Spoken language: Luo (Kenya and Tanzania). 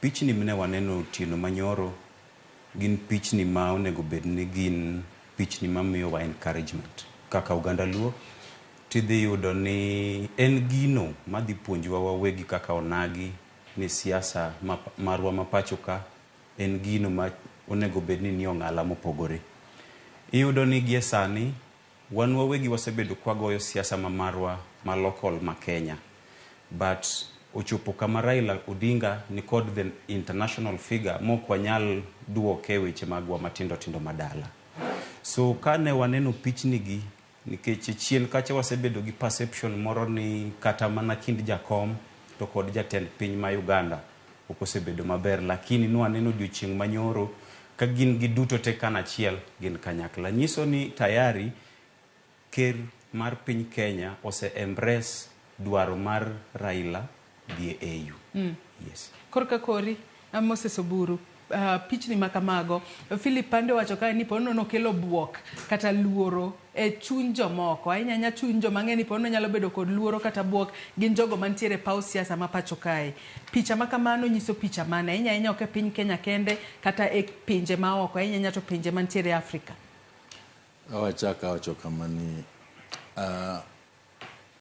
Pichni mne waneno otieno manyoro gin pichni ma onego bed ni gin pichni mamiyowa encouragement kaka oganda Luo. Tidhi yudo ni en gino madhi puonjowa wawegi kaka onagi ni siasa marwa ma pacho ka en gino ma onego bed ni nie ong'ala mopogore. Iyudo ni gie sani wan wawegi wasebedo kwagoyo siasa ma marwa ma local ma Kenya, but ochopo kama Raila Odinga nikod the international figure mok wanyal duoke weche magwa matindo tindo madala. So kane waneno pichni gi, nikech chien kacha wasebedo gi perception moro ni kata mana kind jakom to kod jatend piny ma Uganda ok osebedo maber, lakini nwaneno odiochieng' manyoro ka gin giduto te kanachiel gin kanyakla. Nyiso ni tayari ker mar piny Kenya ose embrace dwaro mar Raila dhi e AU. Yes. Korka kori Moses Oburu, pichni ma kamago Philip Pande owacho kae ni ponono nokelo buok kata luoro e chuny jomoko, ahinya ahinya chuny joma ng'e ni ponono nyalo bedo kod luoro kata buok gin jogo mantiere e paw siasa ma pacho kae. Picha ma kamano nyiso picha mane ahinya ahinya ok e piny Kenya kende kata e pinje maoko, ahinya ahinya to pinje mantiere e Afrika? Awachak awacho kama ni